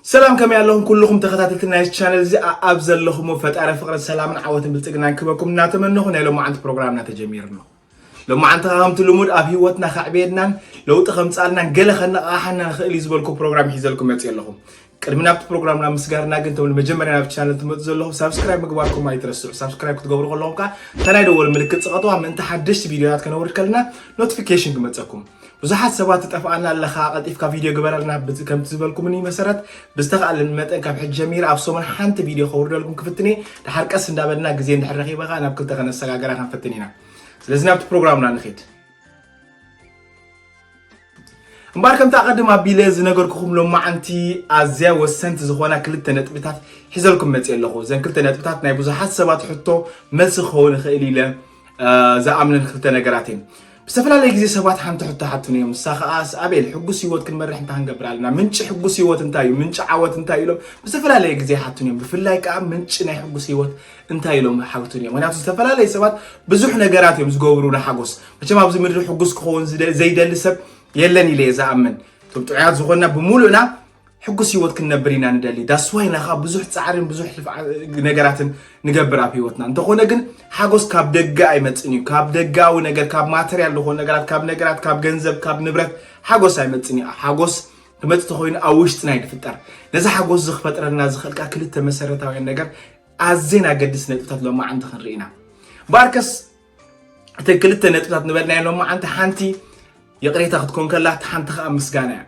ሰላም፣ ከመይ ኣለኹም ኩልኹም ተኸታተልቲ ናይ ቻነል እዚ? ኣብ ዘለኹም ፈጣሪ ፍቕርን ሰላምን ዓወትን ብልጽግናን ክበኩም እናተመነኹ ናይ ሎማዓንቲ ፕሮግራምና ተጀሚርና። ሎማዓንቲ ከምቲ ልሙድ ኣብ ህይወትና ከዕብየናን ለውጢ ከምጻልናን ገለ ከነቓሓና ንኽእል እዩ ዝበልኩ ፕሮግራም ሒዘልኩም መጽእ ኣለኹም። ቅድሚ ናብቲ ፕሮግራም ናብ ምስጋርና ግን፣ ቶም መጀመርያ ናብ ቻነል ትመጡ ዘለኹም ሳብስክራይብ ምግባርኩም ኣይትረስዑ። ሳብስክራይብ ክትገብሩ ከለኹም ከዓ ከላይ ደወል ምልክት ጽቐጥዋ፣ ምእንቲ ሓደሽቲ ቪዲዮታት ከነውርድ ከለና ኖቲፊኬሽን ክመጸኩም። ብዙሓት ሰባት ትጠፍኣና ኣለኻ፣ ቀልጢፍካ ቪድዮ ግበረልና፣ ብዝ-፣ ከምቲ ዝበልኩምኒ መሰረት ብዝተኻእለኒ መጠን ካብ ሕጂ ጀሚረ ኣብ ሰሙን ሓንቲ ቪድዮ ከውርደልኩም ክፍትን እየ። ድሓር ቀስ እንዳበልና ግዜ እንድሕር ረኺበ ኸኣ ናብ ክልተ ከነሰጋግራ ክንፍትን ኢና። ስለዚ ናብቲ ፕሮግራምና ንኺድ። እምበኣር ከምቲ ኣቐድም ኣቢለ ዝነገርኩኹም ሎማዓንቲ ኣዝያ ወሰንቲ ዝኾና ክልተ ነጥብታት ሒዘልኩም መፅእ ኣለኹ። እዘን ክልተ ነጥብታት ናይ ብዙሓት ሰባት ሕቶ መልሲ ክኸውን ይኽእል ኢለ ዝኣምነን ክልተ ነገራት እየን። ብዝተፈላለየ ግዜ ሰባት ሓንቲ ሕቶ ሓቱን እዮም። ንሳ ከዓ፣ "ኣቤል፣ ሕጉስ ህይወት ክንመርሕ እንታይ ክንገብር ኣለና? ምንጪ ሕጉስ ህይወት እንታይ እዩ? ምንጪ ዓወት እንታይ?" ኢሎም ብዝተፈላለየ ግዜ ሓቱን እዮም። ብፍላይ ከዓ ምንጪ ናይ ሕጉስ ህይወት እንታይ ኢሎም ሓቱን እዮም። ምክንያቱ ዝተፈላለዩ ሰባት ብዙሕ ነገራት እዮም ዝገብሩ ንሓጎስ። መቸም ኣብዚ ምድሪ ሕጉስ ክኸውን ዝደ-፣ ዘይደሊ ሰብ የለን ኢለ እየ ዝኣምን። እቶም ጥዑያት ዝኾንና ብምሉእና ሕጉስ ህይወት ክንነብር ኢና ንደሊ። ዳስዋይ ኢና ከዓ ብዙሕ ፃዕርን ብዙሕ ልፍዓ-፣ ነገራትን ንገብር ኣብ ህይወትና። እንተኾነ ግን ሓጎስ ካብ ደገ ኣይመፅን እዩ። ካብ ደጋዊ ነገር፣ ካብ ማተርያል ዝኾኑ ነገራት፣ ካብ ነገራት፣ ካብ ገንዘብ፣ ካብ ንብረት ሓጎስ ኣይመፅን እዩ። ሓጎስ ክመፅእ ተኾይኑ ኣብ ውሽጥና እዩ ዝፍጠር። ነዚ ሓጎስ እዚ ክፈጥረልና ዝኽእል ከዓ ክልተ መሰረታውያን ነገር ኣዝየን ኣገድስ ነጥብታት ሎማዓንቲ ክንርኢ ኢና። እምበኣርከስ እተን ክልተ ነጥብታት ንበልናየን ሎማዓንቲ ሓንቲ ይቕሬታ ክትኮን ከላ፣ እታ ሓንቲ ከዓ ምስጋና እያ።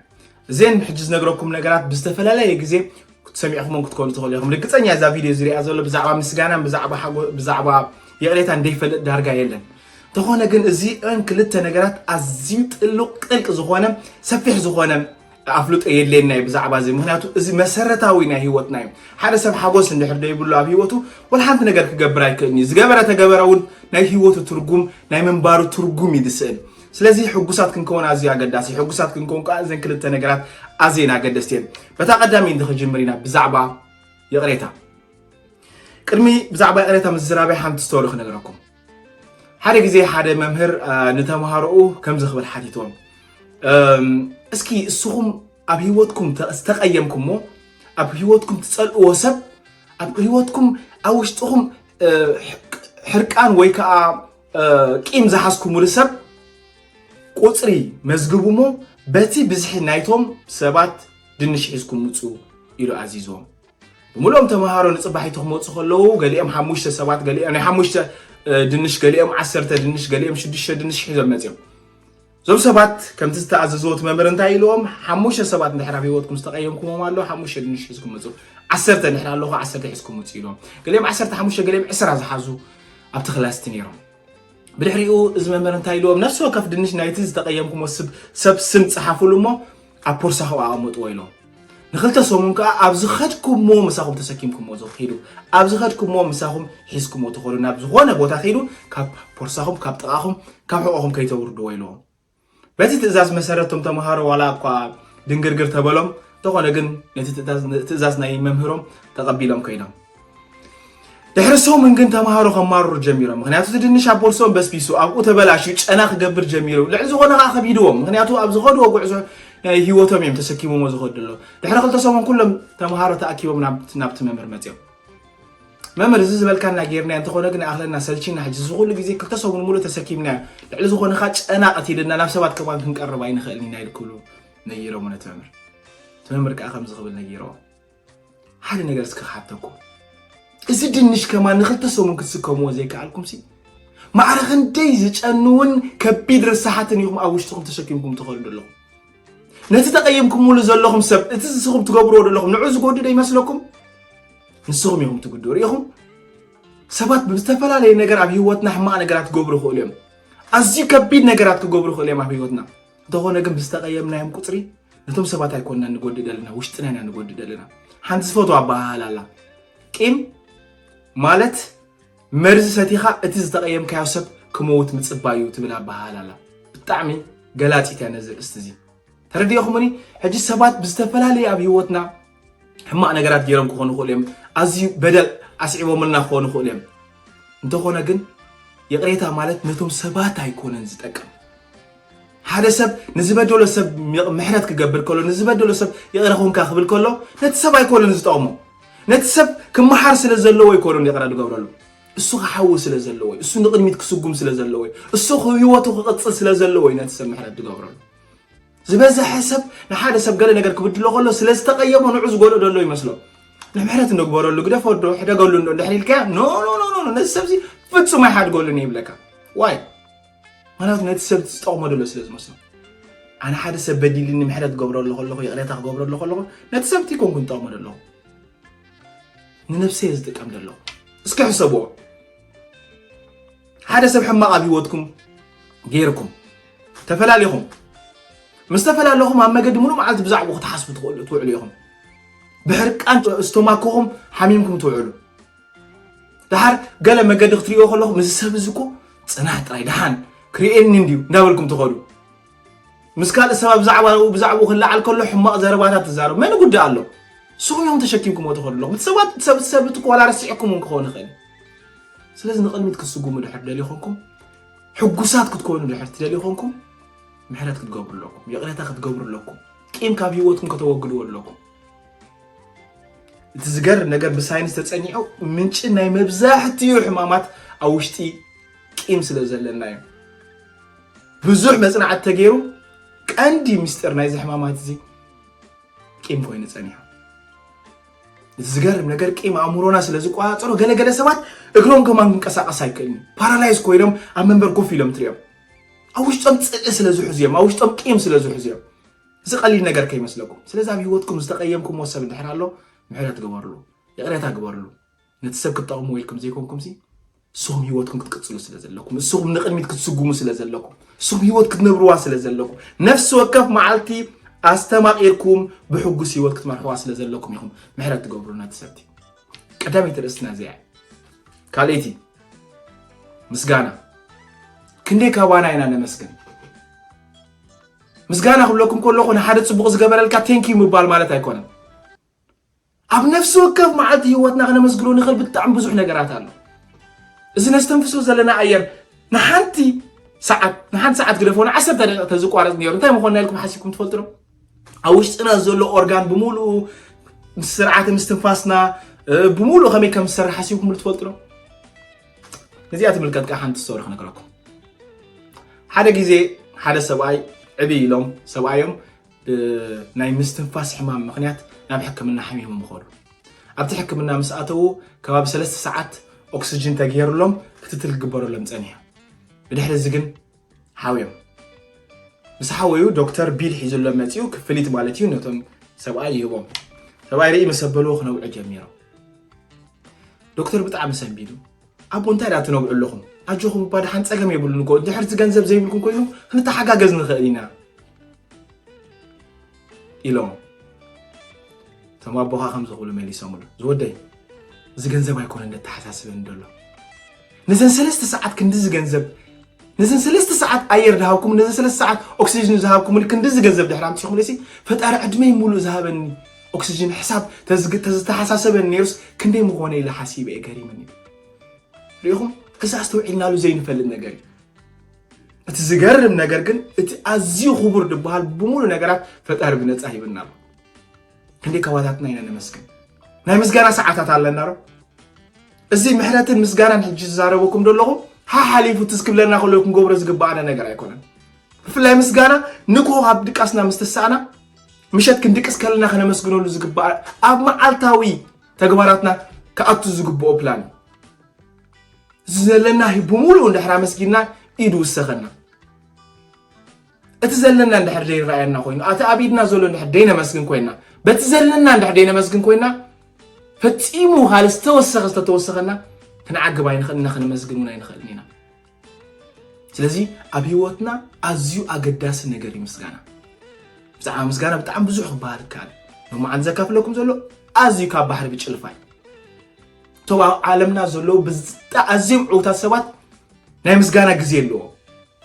እዘን ሕጂ ዝነግረኩም ነገራት ብዝተፈላለየ ግዜ ክትሰሚዕኹሞም ክትኮኑ ትኽእሉ ኢኹም። ርግፀኛ እዛ ቪድዮ ዝሪኣ ዘሎ ብዛዕባ ምስጋናን ብዛዕባ ሓጎ-፣ ብዛዕባ ይቕሬታን ዘይፈልጥ ዳርጋ የለን። እንተኾነ ግን እዚአን ክልተ ነገራት ኣዝዩ ጥልቕ ጥልቅ ዝኾነ ሰፊሕ ዝኾነ ኣፍልጦ የድልየና እዩ ብዛዕባ እዚ። ምክንያቱ እዚ መሰረታዊ ናይ ህይወትና እዩ። ሓደ ሰብ ሓጎስ እንድሕር ዘይብሉ ኣብ ህይወቱ ወላ ሓንቲ ነገር ክገብር ኣይክእልን እዩ። ዝገበረ ተገበረ እውን ናይ ህይወቱ ትርጉም፣ ናይ ምንባሩ ትርጉም እዩ ዝስእን። ስለዚ ሕጉሳት ክንከውን ኣዝዩ ኣገዳሲ። ሕጉሳት ክንከውን ከዓ እዘን ክልተ ነገራት ኣዝየን ኣገደስቲ እየን። በታ ቀዳመይቲ ክጅምር ኢና ብዛዕባ ይቕሬታ። ቅድሚ ብዛዕባ ይቕሬታ ምዝራበይ ሓንቲ ስቶሪ ክነግረኩም። ሓደ ግዜ ሓደ መምህር፣ አ፣ ንተምሃሮኡ ከምዚ ክብል ሓቲትዎም፣ እም፣ "እስኪ እስኹም ኣብ ህይወትኩም ተ-፣ ዝተቐየምኩሞ፣ ኣብ ህይወትኩም ትጸልእዎ ሰብ፣ ኣብ ህይወትኩም ኣብ ውሽጥኹም፣ እ፣ ሕቅ-፣ ሕርቃን ወይ ከዓ፣ እ፣ ቂም ዝሓዝኩምሉ ሰብ ቁጽሪ መዝግቡሞ፣ በቲ ብዝሒ ናይቶም ሰባት ድንሽ ሒዝኩም ምጹ" ኢሉ ኣዚዝዎም። ብምሉኦም ተምሃሮ ንጽባሒቱ ክመጹ ከለዉ፣ ገሊኦም ሓሙሽተ ሰባት፣ ገሊኦም ናይ ሓሙሽተ፣ እ፣ ድንሽ፣ ገሊኦም ዓሰርተ ድንሽ፣ ገሊኦም ሽዱሽተ ድንሽ ሒዞም መጺኦም። እዞም ሰባት ከምቲ ዝተኣዘዝዎ እቲ መምህር እንታይ ኢልዎም? ሓሙሽተ ሰባት እንድሕር ኣብ ህይወትኩም ዝተቐየምኩሞም ኣሎ፣ ሓሙሽተ ድንሽ ሒዝኩም መጹ። ዓሰርተ እንድሕር ኣለኹ፣ ዓሰርተ ሒዝኩም መጹ ኢልዎም። ገሊኦም ዓሰርተ ሓሙሽተ፣ ገሊኦም ዕስራ ዝሓዙ ኣብቲ ክላስ እቲ ነይሮም። ብድሕሪኡ እዚ መምህር እንታይ ኢልዎም? ነፍሲ ወከፍ ድንሽ ናይቲ ዝተቐየምኩሞ ስብ-፣ ሰብ ስም ጸሓፉሉ እሞ ኣብ ቦርሳኹም ኣቐምጥዎ ኢልዎም። ንክልተ ሰሙን ከኣ ኣብ ዝኸድኩሞ ምሳኹም ተሰኪምኩሞ ትኺዱ፣ ኣብ ዝኸድኩሞ ምሳኹም ሒዝኩሞ ትኸዱ፣ ናብ ዝኾነ ቦታ ኺዱ ካብ ቦርሳኹም፣ ካብ ጥቓኹም፣ ካብ ሕቖኹም ከይተውርድዎ ኢልዎም። በቲ ትእዛዝ መሰረት እቶም ተምሃሮ ዋላ እኳ ድንግርግር ተበሎም፣ እንተኾነ ግን ነቲ ትእዛዝ፣ ትእዛዝ ናይ መምህሮም ተቐቢሎም ከይዶም። ድሕሪ ሰሙን ግን ተምሃሮ ከማርሩ ጀሚሮም። ምኽንያቱ እቲ ድንሽ ኣብ ቦርሶም በስቢሱ፣ ኣብኡ ተበላሽዩ፣ ጨና ክገብር ጀሚሩ። ልዕሊ ዝኾነ ከኣ ከቢድዎም። ምኽንያቱ ኣብ ዝኸድዎ ጉዕዞ ናይ ህይወቶም እዮም ተሰኪሞሞ ዝኸዱ ዘለዉ። ድሕሪ ክልተ ሰሙን ኩሎም ተምሃሮ ተኣኪቦም ናብ፣ ናብቲ መምህር መጺኦም። "መምህር፣ እዚ ዝበልካና ጌርና፣ እንተኾነ ግን ኣኽለና፣ ሰልቺና፣ ሕጂ እዚ ኩሉ ግዜ ክልተ ሰሙን ሙሉእ ተሰኪምናዮ። ልዕሊ ዝኾነ ከኣ ጨና ቀቲልና፣ ናብ ሰባት ከማን ክንቀርብ ኣይንኽእልን ኢና" ኢሉ ክብሉ ነጊሮም ነቲ መምህር። እቲ መምህር ከኣ ከምዚ ክብል ነጊሮም። ሓደ ነገር እስኪ ክሓተኩም። እዚ ድንሽ ከማን ንክልተ ሰሙን ክትስከምዎ ዘይከኣልኩም ሲ፣ ማዕረ ክንደይ ዝጨንውን ከቢድ ርሳሓትን ኢኹም ኣብ ውሽጥኹም ተሸኪምኩም ትኸዱ ዘለኹም። ነቲ ተቐየምኩምሉ ዘለኹም ሰብ፣ እቲ ንስኹም ትገብርዎ ዘለኹም ንዑ ዝጎዱ ዶ ይመስለኩም? ንስኹም ኢኹም ትጉድኡ። ርኢኹም? ሰባት ብዝተፈላለየ ነገር ኣብ ህይወትና ሕማቕ ነገራት ክገብሩ ይኽእሉ እዮም። ኣዝዩ ከቢድ ነገራት ክገብሩ ይኽእሉ እዮም ኣብ ህይወትና። እንተኾነ ግን ብዝተቐየምናዮም ቁጽሪ ነቶም ሰባት ኣይኮንና ንጎድእ ዘለና፣ ውሽጥና ኢና ንጎድእ ዘለና። ሓንቲ ዝፈትዋ ኣበሃህላ ኣላ። ቂም ማለት መርዚ ሰቲኻ እቲ ዝተቐየምካዮ ሰብ ክመውት ምጽባይ እዩ ትብል ኣበሃህላ ኣላ። ብጣዕሚ ገላጺት እያ ነዚ ርእስቲ እዚ። ተረዲእኹምኒ? ሕጂ ሰባት ብዝተፈላለየ ኣብ ህይወትና ሕማቕ ነገራት ገይሮም ክኾኑ ይኽእሉ እዮም። ኣዝዩ በደል ኣስዒቦምልና ክኾኑ ይኽእሉ እዮም። እንተኾነ ግን ይቕሬታ ማለት ነቶም ሰባት ኣይኮነን ዝጠቅም። ሓደ ሰብ ንዝበደሎ ሰብ ምሕረት ክገብር ከሎ፣ ንዝበደሎ ሰብ ይቕረ ኩንካ ክብል ከሎ፣ ነቲ ሰብ ኣይኮነን ዝጠቕሞ። ነቲ ሰብ ክመሓር ስለ ዘለዎ ኣይኮነን ይቕረ ዝገብረሉ። እሱ ክሓዊ ስለ ዘለዎ እዩ። እሱ ንቕድሚት ክስጉም ስለ ዘለዎ እዩ። እሱ ህይወቱ ክቕጽል ስለ ዘለዎ እዩ ነቲ ሰብ ምሕረት ዝገብረሉ። ዝበዝሐ ሰብ ንሓደ ሰብ ገለ ነገር ክብድሎ ከሎ ስለ ዝተቐየሞ ንዑ ዝጎድኦ ዘሎ ይመስሎ። ንምሕረት እንዶ ግበረሉ፣ ግደፎ ዶ፣ ሕደገሉ እንዶ እንድሕር ኢልካዮ፣ ኖ፣ ኖ፣ ኖ፣ ኖ፣ ኖ፣ ነዚ ሰብዚ ፍጹም ኣይሓድገሉን እየ ይብለካ። ዋይ? ምኽንያቱ ነቲ ሰብ ዝጠቕሞ ዘሎ ስለ ዝመስሎ። ኣነ ሓደ ሰብ በዲልኒ ምሕረት ክገብረሉ ከለኹ፣ ይቕሬታ ክገብረሉ ከለኹ፣ ነቲ ሰብ እቲ ኮንኩ ዝጠቕሞ ዘለኹ። ንነብሰይ እየ ዝጥቀም ዘለኹ። እስኪ ሕሰብዎ። ሓደ ሰብ ሕማቕ ኣብ ህይወትኩም ገይርኩም፣ ተፈላለኹም። ምስ ተፈላለኹም ኣብ መገዲ ሙሉእ መዓልቲ ብዛዕባኡ ክትሓስቡ ትኽእሉ፣ ትውዕሉ ኢኹም። ብሕርቃን ስቶማክኹም ሓሚምኩም ትውዕሉ። ደሓር ገለ መገዲ ክትርእዮ ከለኹም፣ እዚ ሰብ እዚ እኮ ጽናሕ ጥራይ ደሓን ክርእየኒ እንድዩ እንዳበልኩም ትኸዱ። ምስ ካልእ ሰባት ብዛዕባኡ፣ ብዛዕባኡ ክለዓል ከሎ ሕማቕ ዘረባታት ትዛረቡ። መን ይጉዳእ ኣሎ? ንስኹም እዮም ተሸኪምኩምዎ ትኸዱ ኣለኹም። እቲ ሰባት፣ እቲ ሰብ፣ እቲ ሰብ እቲ እኮ ዋላ ረሲዕኩም እውን ክኸውን ይኽእል። ስለዚ ንቕድሚት ክትስጉሙ ድሕር ትደልዩ ኮንኩም፣ ሕጉሳት ክትኮኑ ድሕር ትደልዩ ኮንኩም፣ ምሕረት ክትገብሩ ኣለኩም፣ ይቕሬታ ክትገብሩ ኣለኩም፣ ቂም ካብ ህይወትኩም ከተወግድዎ ኣለኩም። እቲ ዝገርም ነገር ብሳይንስ ተጸኒዑ ምንጪ ናይ መብዛሕትኡ ሕማማት ኣብ ውሽጢ ቂም ስለ ዘለና እዩ። ብዙሕ መጽናዕቲ ተገይሩ ቀንዲ ምስጢር ናይዚ ሕማማት እዚ ቂም ኮይኑ ጸኒሑ። እቲ ዝገርም ነገር ቂም ኣእምሮና ስለ ዝቆጻጸሮ ገለገለ ሰባት እግሮም ከማን ክንቀሳቀስ ኣይክእልን እዩ። ፓራላይዝ ኮይኖም ኣብ መንበር ኮፍ ኢሎም ትሪኦም። ኣብ ውሽጦም ጽልኢ ስለ ዝሕዙ እዮም፣ ኣብ ውሽጦም ቂም ስለ ዝሕዙ እዮም። እዚ ቀሊል ነገር ከይመስለኩም። ስለዚ ኣብ ህይወትኩም ዝተቀየምኩምዎ ሰብ እንድሕር ኣሎ ምሕረት ግበርሉ፣ ይቕሬታ ግበርሉ። ነቲ ሰብ ክትጠቕምዎ ኢልኩም ዘይኮንኩምሲ ንስኹም ህይወትኩም ክትቅጽሉ ስለ ዘለኩም፣ ንስኹም ንቕድሚት ክትስጉሙ ስለ ዘለኩም፣ ንስኹም ህይወት ክትነብርዋ ስለ ዘለኩም፣ ነፍሲ ወከፍ መዓልቲ ኣስተማቒርኩም ብሕጉስ ህይወት ክትመርሕዋ ስለ ዘለኩም ኢኹም ምሕረት ትገብሩ ነቲ ሰብቲ። ቀዳመይቲ ርእስትና እዚኣ እያ። ካልኣይቲ ምስጋና። ክንደይ ካባና ኢና ነመስግን? ምስጋና ክብለኩም ከለኹ ንሓደ ጽቡቕ ዝገበረልካ ቴንኪዩ ምባል ማለት ኣይኮነን። ኣብ ነፍሲ ወከፍ መዓልቲ ህይወትና ክነመስግኖ ንኽእል ብጣዕሚ ብዙሕ ነገራት ኣሎ። እዚ ነስተንፍሶ ዘለና ኣየር ንሓንቲ ሰዓት፣ ንሓንቲ ሰዓት ግደፎ፣ ንዓሰርተ ደቂቕ ተዝቋረጽ ነይሩ እንታይ ምኾንና ኢልኩም ሓሲብኩም ትፈልጡ ዶ? ኣብ ውሽጥና ዘሎ ኦርጋን ብምሉኡ ምስ ስርዓተ ምስትንፋስና፣ እ፣ ብምሉኡ ከመይ ከም ዝሰርሕ ሓሲብኩምሉ ትፈልጡ ዶ? ነዚኣ ትምልከት ከኣ ሓንቲ ስቶሪ ክነግረኩም። ሓደ ግዜ ሓደ ሰብኣይ ዕብይ ኢሎም ሰብኣዮም ብናይ ምስትንፋስ ሕማም ምኽንያት ናብ ሕክምና ሓሚሞም ይኸዱ። ኣብቲ ሕክምና ምስ ኣተዉ ከባቢ ሰለስተ ሰዓት ኦክስጅን ተገይሩሎም ክትትል ክግበረሎም ጸኒሑ። ብድሕሪ እዚ ግን ሓውዮም። ምስ ሓወዩ ዶክተር ቢል ሒዙሎም መጺኡ ክፍሊት ማለት እዩ ነቶም ሰብኣይ ይህቦም። ሰብኣይ ርኢ ምስ ኣበልዎ ክነብዑ ጀሚሮም። ዶክተር ብጣዕሚ ሰንቢዱ ኣቦ እንታይ ደኣ ትነብዑ ኣለኹም? ኣጆኹም እባ ደሓን ጸገም የብሉን እኮ ድሕርቲ ገንዘብ ዘይብልኩም ኮይኑ ክንተሓጋገዝ ንኽእል ኢና ኢሎም። እቶም ኣቦኻ ከምዚ ክብሉ መሊሶምሉ፣ ዝወደይ እዚ ገንዘብ ኣይኮነን ዘተሓሳስበኒ ዘሎ። ነዘን ሰለስተ ሰዓት ክንድዚ ገንዘብ፣ ነዘን ሰለስተ ሰዓት ኣየር ዝሃብኩም፣ ነዘን ሰለስተ ሰዓት ኦክሲጅን ዝሃብኩምኒ ክንድዚ ገንዘብ ድሕሪ ኣምጺኹምለሲ ፈጣሪ ዕድመይ ሙሉእ ዝሃበኒ ኦክሲጅን ሕሳብ ተዝተሓሳሰበኒ ነይሩስ ክንደይ ምኾነ ኢለ ሓሲበ እየ ገሪመኒ። ርኢኹም፣ እዚ ኣስተውዒልናሉ ዘይንፈልጥ ነገር እዩ። እቲ ዝገርም ነገር ግን እቲ ኣዝዩ ክቡር ዝበሃል ብምሉእ ነገራት ፈጣሪ ብነፃ ሂብና ኣሎ። ክንደይ ካባታትና ኢና ነመስግን? ናይ ምስጋና ሰዓታት ኣለና ዶ? እዚ ምሕረትን ምስጋናን ሕጂ ዝዛረበኩም ዘለኹ ሓሓሊፉ ትዝ ክብለና ከሎ ክንገብሮ ዝግባኣና ነገር ኣይኮነን። ብፍላይ ምስጋና ንግሆ ካብ ድቃስና ምስ ተሳእና ምሸት ክንድቅስ ከለና ከነመስግነሉ ዝግባኣ ኣብ መዓልታዊ ተግባራትና ክኣቱ ዝግብኦ ፕላን እዩ። እዚ ዘለና ብምሉኡ እንድሕር ኣመስጊንና ኢዱ ውሰኸና። እቲ ዘለና እንድሕር ዘይረኣየና ኮይኑ፣ እቲ ኣብ ኢድና ዘሎ እንድሕር ዘይነመስግን ኮይና፣ በቲ ዘለና እንድሕር ዘይነመስግን ኮይና፣ ፈጺሙ ካልእ ዝተወሰኸ ዝተተወሰኸና ክንዓግብ ኣይንኽእልና፣ ክነመስግን እውን ኣይንኽእልን ኢና። ስለዚ ኣብ ህይወትና ኣዝዩ ኣገዳሲ ነገር እዩ ምስጋና። ብዛዕባ ምስጋና ብጣዕሚ ብዙሕ ክበሃል ይከኣል። ሎማዓንቲ ዘካፍለኩም ዘሎ ኣዝዩ ካብ ባሕሪ ብጭልፋ እዩ። እቶም ኣብ ዓለምና ዘለዉ ብዝጣ-፣ ኣዝዮም ዕዉታት ሰባት ናይ ምስጋና ግዜ ኣለዎም።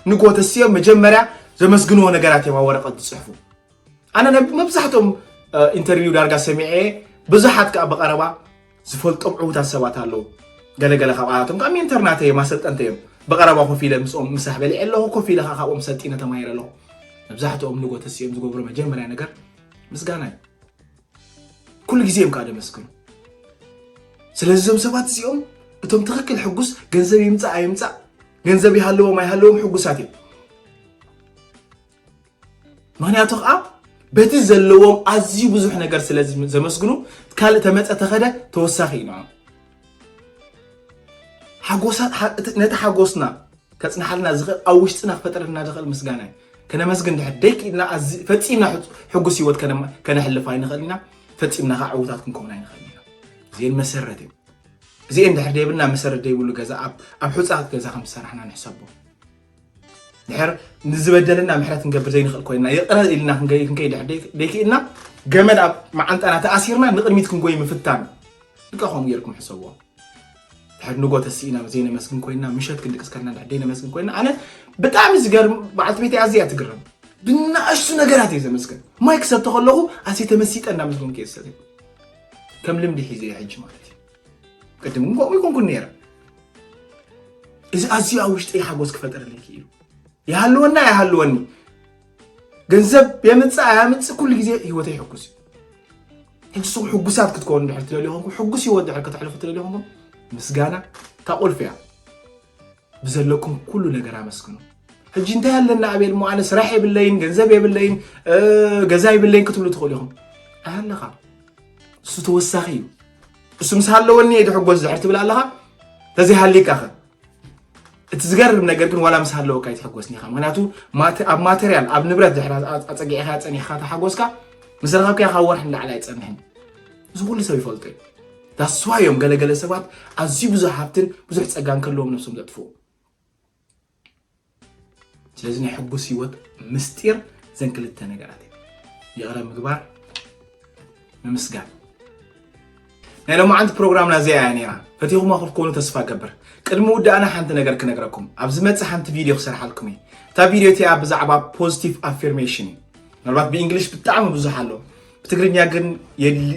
ንግሆ ተሲኦም መጀመርያ ዘመስግንዎ ነገራት እዮም ኣብ ወረቐት ዝጽሕፉ። ኣነ ናይ መብዛሕትኦም፣ እ፣ ኢንተርቪው ዳርጋ ሰሚዐ፣ ብዙሓት ከኣ ብቐረባ ዝፈልጦም ዕዉታት ሰባት ኣለዉ። ገለገለ ካብኣቶም ከኣ ሜንተር ናተይ እዮም፣ ኣሰልጠንተይ እዮም። ብቐረባ ኮፍ ኢለ ምስኦም ምሳሕ በሊዐ ኣለኹ፣ ኮፍ ኢለ ከኣ ካብኦም ሰልጢነ ተማሂረ ኣለኹ። መብዛሕትኦም ንጎ ተሲኦም ዝገብሩ መጀመርያ ነገር ምስጋና እዩ። ኩሉ ግዜ እዮም ከዓ ደመስግኑ። ስለዚ እዞም ሰባት እዚኦም እቶም ትኽክል ሕጉስ ገንዘብ ይምፃእ ኣይምፃእ፣ ገንዘብ ይሃለዎም ኣይሃለዎም ሕጉሳት እዮም። ምክንያቱ ከዓ በቲ ዘለዎም ኣዝዩ ብዙሕ ነገር ስለ ዘመስግኑ፣ ካልእ ተመፀ ተኸደ ተወሳኺ እዩ ንዖም። ሓጎሳ- ሓ- እቲ- ነቲ ሓጎስና ከፅንሓልና ዝኽእል፣ ኣብ ውሽጥና ክፈጥረልና ዝኽእል ምስጋና እዩ። ከነመስግን ድሕር ደይክኢልና ኣዚ- ፈፂምና ሕፁ- ሕጉስ ህይወት ከነማ- ከነሕልፍ ኣይንኽእል ኢና። ፈፂምና ከዓ ዕውታት ክንከውን ኣይንኽእል ኢና። እዚአን መሰረት እዩ። እዚአን ድሕር ደይብልና፣ መሰረት ደይብሉ ገዛ ኣብ ኣብ ሑፃት ገዛ ከም ዝሰራሕና ንሕሰቦ። ድሕር ንዝበደልና ምሕረት ክንገብር ዘይንኽእል ኮይና፣ ይቕረ ኢልና ክንገይ- ክንከይድ ድሕር ደይ- ደይክኢልና፣ ገመድ ኣብ መዓንጣና ተኣሲርና ንቕድሚት ክንጎይ ምፍታን። ልካ ከምኡ ጌርኩም ሕሰብዎ። ድሕር ንጎ ተሲእና ዘይነመስግን ኮይና፣ ምሸት ክንድቅስ ከልና ድሕር ዘይነመስግን ኮይና፣ ኣነ ብጣዕሚ ዝገርም፣ በዓልቲ ቤተይ ኣዝያ ትግረም። ብናእሽቱ ነገራት እየ ዘመስግን። ማይ ክሰቲ ከለኹ ኣዝየ ተመሲጠ እንዳመስገንኩ እየ ዝሰትዮ። ከም ልምዲ ሒዘ እየ ሕጂ ማለት እዩ። ቅድም ግን ከምኡ ይኮንኩን ነይረ። እዚ ኣዝዩ ኣብ ውሽጠይ ሓጎስ ክፈጥረለይ ክኢሉ። ይሃልወና ኣይሃልወኒ፣ ገንዘብ የምፅእ ኣያምፅእ፣ ኩሉ ግዜ ህይወተይ ሕጉስ እዩ። ሕጂ ንስኹም ሕጉሳት ክትኮኑ ድሕር ትደልዩ ኾንኩም፣ ሕጉስ ህይወት ድሕር ከተሕልፉ ትደልዩ ኾንኩም፣ ምስጋና እታ ቁልፊ እያ። ብዘለኩም ኩሉ ነገር ኣመስግኑ። ሕጂ እንታይ ኣለና ኣቤል እሞ፣ ኣነ ስራሕ የብለይን፣ ገንዘብ የብለይን፣ እ፣ ገዛ የብለይን ክትብሉ ትኽእሉ ኢኹም። ኣይ ኣለኻ፣ እሱ ተወሳኺ እዩ። እሱ ምስ ሃለወኒ እየ ድሕጎስ ድሕር ትብል ኣለኻ። ተዘይሃሊካ ኸ? እቲ ዝገርም ነገር ግን ዋላ ምስ ሃለወካ ኣይትሕጎስን ኢኻ። ምክንያቱ ማተ- ኣብ ማተርያል፣ ኣብ ንብረት ድሕር ኣፀጊዕኻ ፀኒሕካ ተሓጎስካ፣ ምስ ረኸብካዮ ካብ ወርሒ ንላዕሊ ኣይፀንሕን። እዚ ኩሉ ሰብ ይፈልጦ እዩ። ዳስዋ እዮም ገለገለ ሰባት ኣዝዩ ብዙሕ ሃብትን ብዙሕ ፀጋን ከለዎም ነብሶም ዘጥፍኡ። ስለዚ ናይ ሕጉስ ህይወት ምስጢር ዘን ክልተ ነገራት እዩ። ይቕረ ምግባር፣ ምምስጋን። ናይ ሎማዓንቲ ፕሮግራምና እዚኣ እያ ነይራ። ፈቲኹማ ክትኮኑ ተስፋ ገብር። ቅድሚ ውዳእና ሓንቲ ነገር ክነግረኩም። ኣብ ዝመጽእ ሓንቲ ቪድዮ ክሰርሓልኩም እየ። እታ ቪድዮ እቲኣ ብዛዕባ ፖዚቲቭ ኣፊርሜሽን እዩ። ምናልባት ብእንግሊሽ ብጣዕሚ ብዙሕ ኣሎ። ብትግርኛ ግን የድሊ-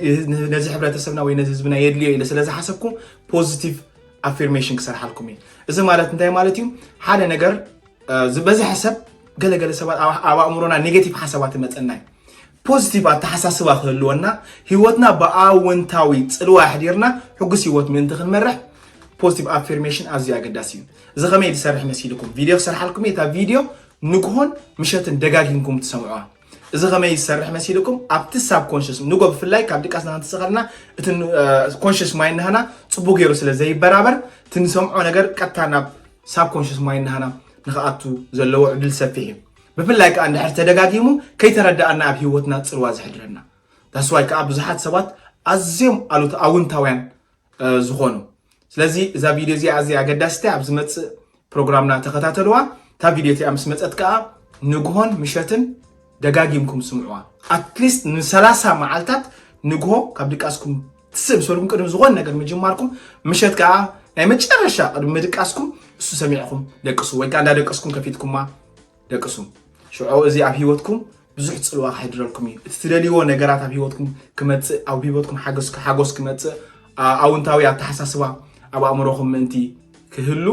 ነዚ ሕብረተሰብና ወይ ነዚ ህዝብና የድልዮ ኢለ ስለ ዝሓሰብኩ ፖዚቲቭ ኣፊርሜሽን ክሰርሓልኩም እየ። እዚ ማለት እንታይ ማለት እዩ? ሓደ ነገር፣ እ፣ ዝበዝሐ ሰብ፣ ገለገለ ሰባት ኣብ ኣብ ኣእምሮና ኔጌቲቭ ሓሳባት ይመፀና እዩ። ፖዚቲቭ ኣተሓሳስባ ክህልወና፣ ህይወትና ብኣወንታዊ ፅልዋ ኣሕዲርና ሕጉስ ህይወት ምእንቲ ክንመርሕ ፖዚቲቭ ኣፊርሜሽን ኣዝዩ ኣገዳሲ እዩ። እዚ ከመይ ዝሰርሕ መሲልኩም? ቪድዮ ክሰርሓልኩም እየ። እታ ቪድዮ ንግሆን ምሸትን ደጋጊምኩም ትሰምዑዋ። እዚ ከመይ ዝሰርሕ መሲልኩም? ኣብቲ ሳብኮንሽስ ንጎ ብፍላይ ካብ ድቃስ ንክንትስእ ከለና እቲ ን- እ፣ ኮንሽስ ማይንድ ናህና ፅቡቅ ገይሩ ስለ ዘይበራበር እቲ ንሰምዖ ነገር ቀጥታ ናብ ሳብኮንሽስ ማይንድ ናህና ንክኣቱ ዘለዎ ዕድል ሰፊሕ እዩ። ብፍላይ ከዓ እንድሕር ተደጋጊሙ ከይተረዳኣና ኣብ ህይወትና ፅልዋ ዘሕድረና። ዳስዋይ ከዓ ብዙሓት ሰባት ኣዝዮም ኣሉት ኣውንታውያን እ፣ ዝኾኑ። ስለዚ እዛ ቪድዮ እዚኣ ኣዝያ ኣገዳሲት እያ። ኣብ ዝመጽእ ፕሮግራምና ተኸታተልዋ። እታ ቪድዮ እቲኣ ምስ መጸት ከኣ ንግሆን ምሸትን ደጋጊምኩም ስምዕዋ። ኣትሊስት ንሰላሳ መዓልታት ንግሆ ካብ ድቃስኩም ትስእ ምስ በልኩም ቅድሚ ዝኾነ ነገር ምጅማርኩም፣ ምሸት ከኣ ናይ መጨረሻ ቅድሚ ምድቃስኩም እሱ ሰሚዕኩም ደቅሱ፣ ወይ ከኣ እንዳደቀስኩም ከፊትኩማ ደቅሱ። ሽዑ እዚ ኣብ ህይወትኩም ብዙሕ ጽልዋ ከሕድረልኩም እዩ። እቲ ትደልይዎ ነገራት ኣብ ህይወትኩም ክመጽእ፣ ኣብ ህይወትኩም ሓጎስ ሓጎስ ክመጽእ፣ ኣ- ኣውንታዊ ኣተሓሳስባ ኣብ ኣእምሮኹም ምእንቲ ክህሉ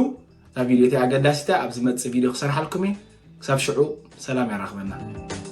እዛ ቪድዮ እቲኣ ኣገዳሲት እያ። ኣብ ዝመጽእ ቪድዮ ክሰርሓልኩም እየ። ክሳብ ሽዑ ሰላም የራኽበና።